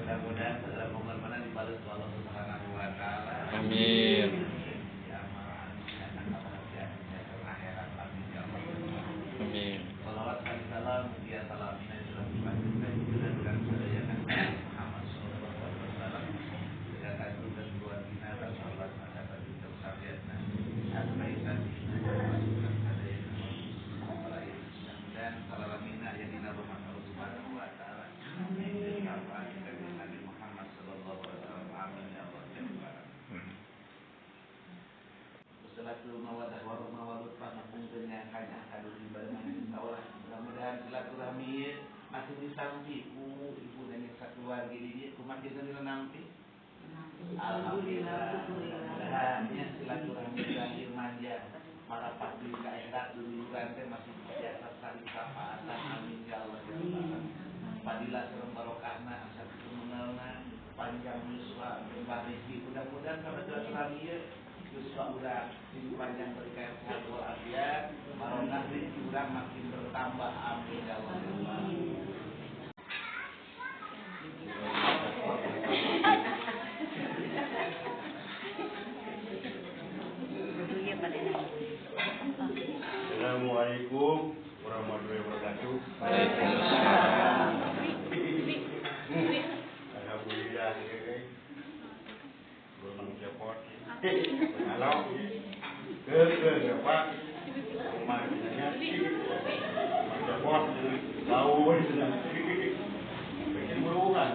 Mudah-mudahan segala pengorbanan dibalas Allah Subhanahu wa taala. Amin. Amin. Salawat dan salam mugia salamina dan Muhammad sallallahu alaihi wasallam. Dan keluargina dan sahabat sahabat kita sadayana. Dan salamina yang dina rahmat Allah Subhanahu wa taala. Amin. Nabi Muhammad sallallahu alaihi wasallam. Amin ya Allah ya Rabbal alamin. Wassalatu mawaddah warahmah wa napungkeun kanya kadu ibadah taulah. Mudah-mudahan silaturahmi masih disampi ku ibu dan yang sakeluarga di dieu kumaha dina nampi. Alhamdulillah. Mudah-mudahan silaturahmi lahir manja marapat di akhirat duluran teh masih biasa saling sapaan. Amin ya Allah ya Rabbal alamin. Fadilah sareng barokahna asa kumenelna panjang yuswa berlimpah rezeki. Mudah-mudahan karena silaturahmi ieu yuswa urang sing panjang berkah sehat walafiat, barokah rezeki urang makin bertambah. Amin ya Allah ya Rabbal alamin. Assalamualaikum warahmatullahi wabarakatuh. Waalaikumsalam. Alhamdulillah, belum cepot. Kalau ke apa? Rumah cepot, bau, bikin burungan,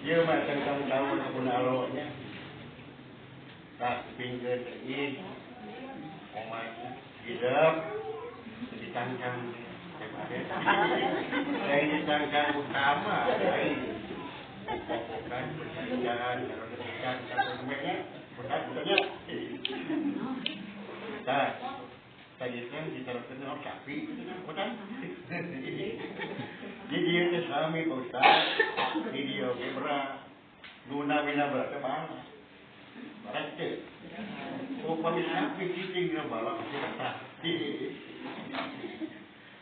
dia mah tentang tahun pun aloknya. Tak pinggir ini, omah hidup ditangkang. Yang ditangkang utama, pokokan pekerjaan, pekerjaan, pekerjaan, nah, tadi kan diteruskan orang sapi, bukan? Jadi dia sami Pak Ustaz, jadi dia berat, guna bina berat ke mana? Barat ke? Upami sapi cicing dia balap pasti.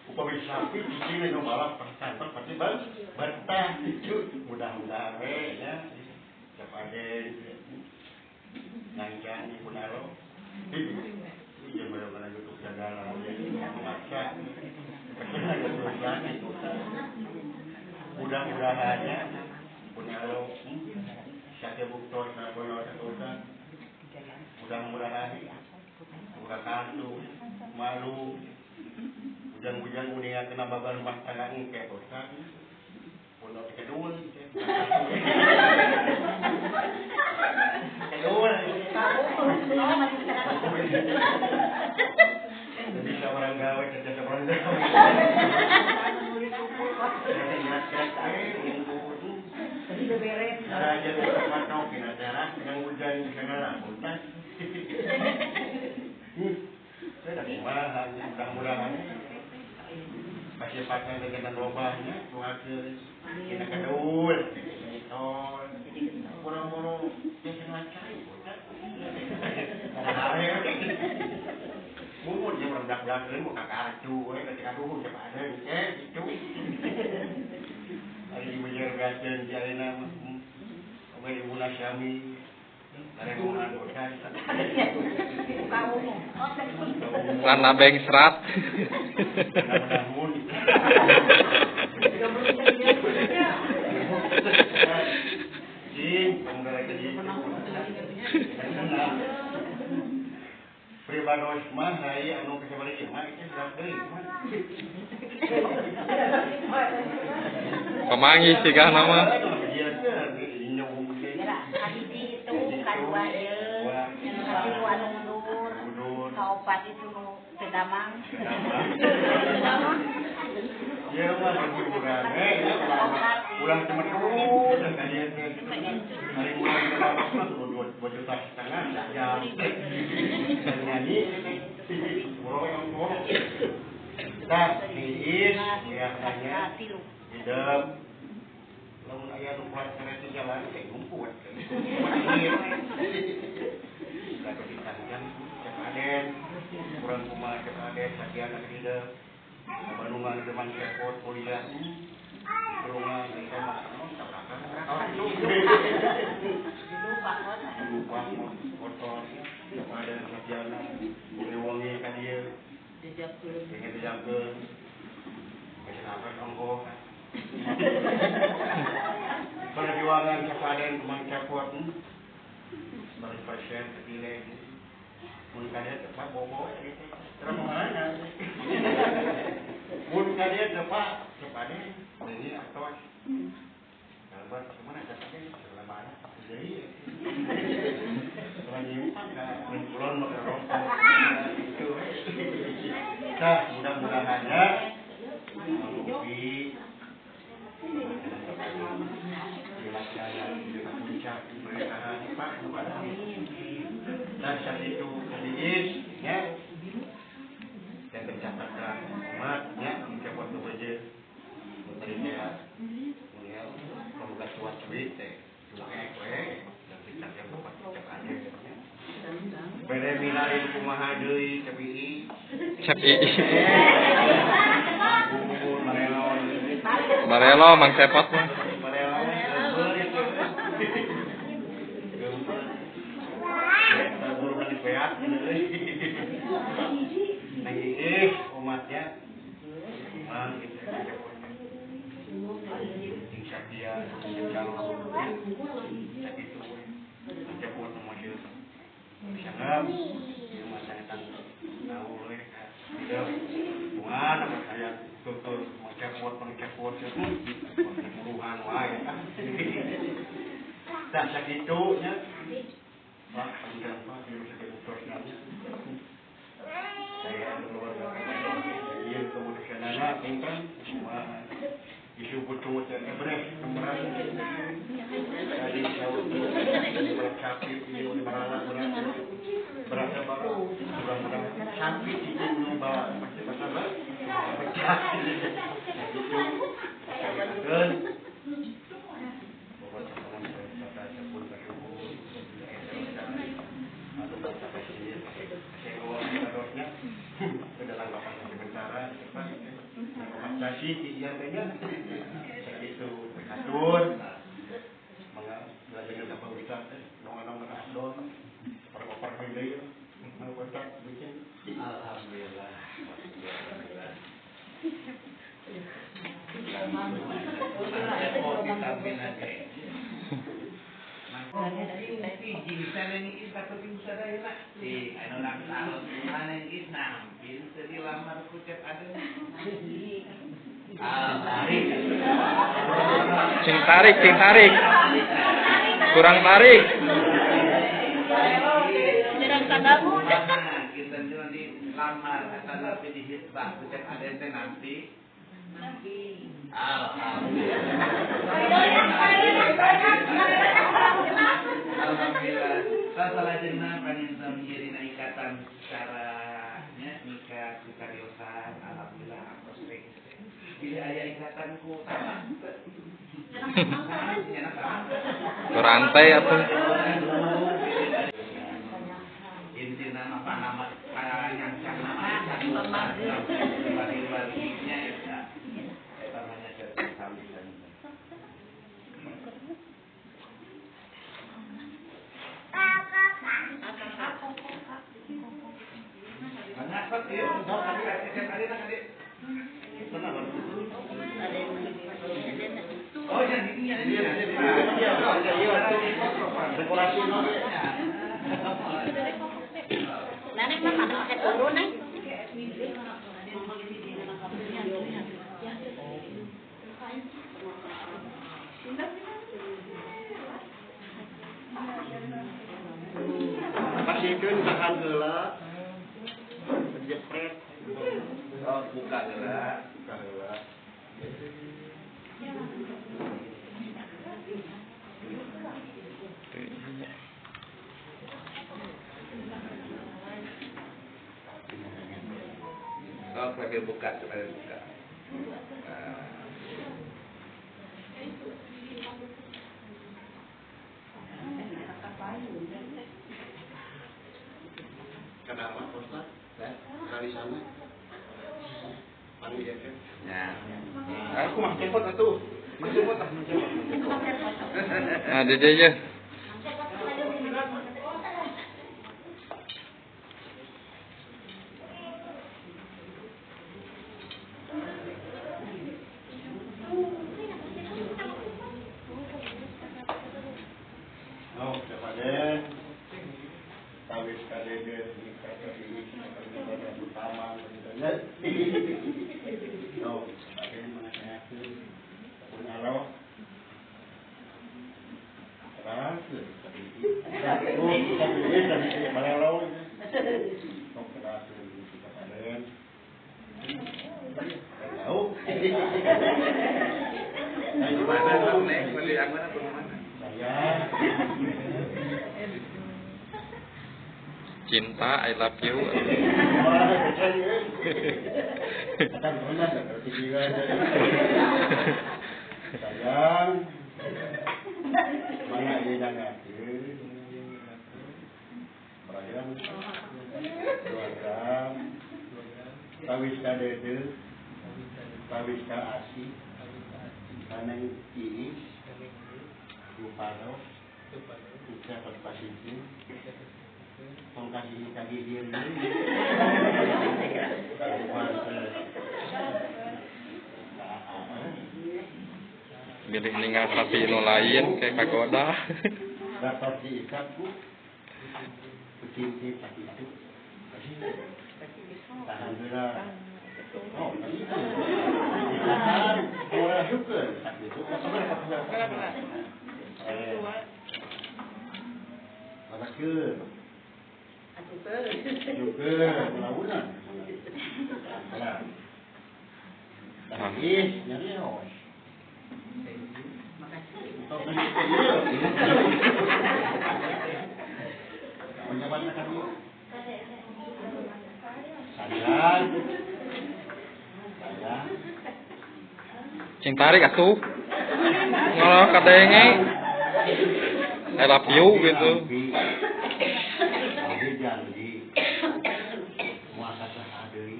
Upami sapi cicing dia balap pasti betah itu mudah-mudahan ya. Siapa ada nangkang ibu nalo. Ini benar-benar untuk segala maksa. Mudah-mudahannya punalo sakit buktor sapono sakosa. Mudah-mudahan buka kartu malu bujang-bujang uningan kena babar rumah tangga engke Ustaz. Pondok kedua kedua. kerja beranda. Mudah-mudahan pasipatan dengan lobahnya tuhakeun dina kadul tol boro-boro geus cai mun jeung rendak-rendak muka kartu we ketika duhun cepat ada gitu ari dibejerkeun di ayeuna mah oge ibuna syami Lana beng serat. Pribados mah saya anu kesebalik mah itu serat deui mah. Pemangi sih kah nama. Kadua ieu, katilu anu mundur, kaopat itu nu teu damang. Ieu mah hiburan we, ulah cemetut ka dieu teh. Hari bulan berapa 2,5 juta jam. Nyanyi boro yang boro. Tah diis ya tanya. Hidup lamun aya nu kuat kereta jalan teh ngumpul. Lalu ditanggang cek aden, kurang kumaha cek aden sakian hidup. Bandungan depan cepot kuliah. Tulungan di rumah tabrakan. Lupa motor cek aden sakian wangi ka dieu. Dijabkeun. Dijabkeun. Geus apa ongkoh. Perjuangan kepaden Mang Cepot bagi pasien kecile mun kadieu tepat bobo gitu terus mana mun kadieu tepat kepaden ini atos gambar kemana kepaden mana jadi orang nyimpang ka kulon mah rokok gitu tah mudah-mudahan ya dan saat itu kaliis ya dan pencapaian umat ya mencapai kebaje putrinya mulia pemuka cuat duit teh cuma ekwe dan pencapaian tempat pencapaian bere minarin kumaha deui cepi cepi Marelo Mang Cepot mah. Marelo umatnya mang pengcepot wae tah sakitu nya Pak punten Pak ieu sakitu saya keluarga ieu keputusanana punten kumaha isu putung teh ebreh kembaran tadi jauh berat sapi ieu barala berat berat mudah-mudahan sapi di nu bawa pasti pasaba pecah gitu kan Alhamdulillah. Cing tarik, cing tarik. Kurang tarik. Lamar tapi dihitbah cek aden teh nanti. Alhamdulillah. Alhamdulillah. Sasalajengna panginten menjadi ikatan secara nya nikah dikariosan alhamdulillah atos register. Bila aya ikatan ku tambah. Rantai atuh. Intina apa nama panyancang nama bari-barinya eta. Eta hanya sami. Oh, yang ini yang ini. Dekorasi Nenek mah kada pakai turun nih. Pasikeun tahan heula. Jepret. Oh, buka heula, buka heula. Oh, sambil buka, coba buka. Kenapa, Ustaz? Kali sana. Panggil ya. Ya. Aku mah cepot atuh. Mah cepot ah, mah cepot. Nah, dede ya. Oh, siapa deh? Kawis kadede nikah ini kita utama gitu ya. Oh, ada mengenai punya lo. Terus, oh, tapi mana lo? Oh, terus kita kalian. Tahu? Mana nih? Beli yang mana atau mana? Saya. Cinta, I love you. Sayang, mana dia ngerti? Brian, 2 gram, tawis kadede, tawis ka asi, kaneng iis, lupano, ucapan pasisi. Tong kasih kaki diri. Milih ninggal sapi nu lain kayak kagoda. Dapat diikat bu, kucinti pagi itu. Tahan heula. Oh, ditahan. Ora syukur. Itu. Masakeun. Juga launan. Ih, nyari os. Sayang. Sayang. Cing tarik atuh. Ngolah kadenge. I love you gitu. Janji muasasah deui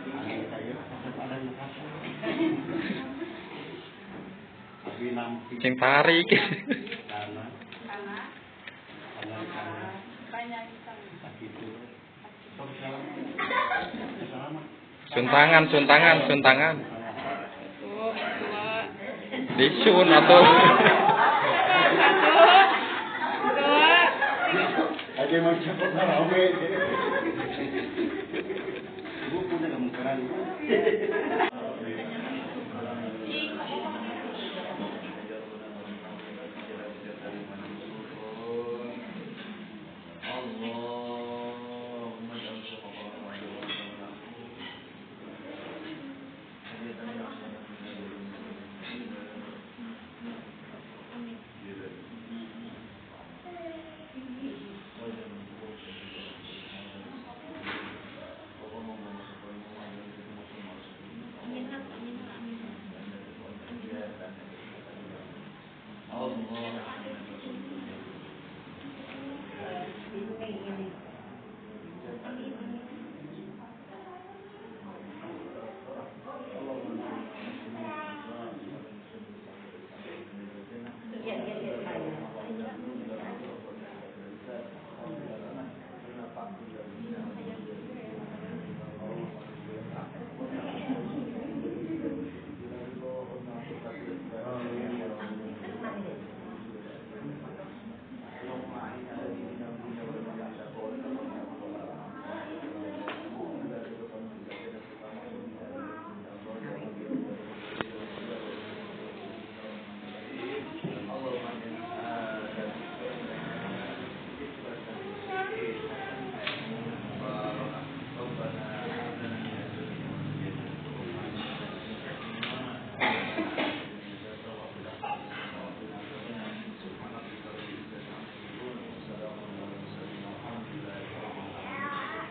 angin saya ada abi nampi cing tarik tanah tanah sakitu suntangan suntangan suntangan disun atuh. Ada yang cepot rame. Ibu punya kemungkinan.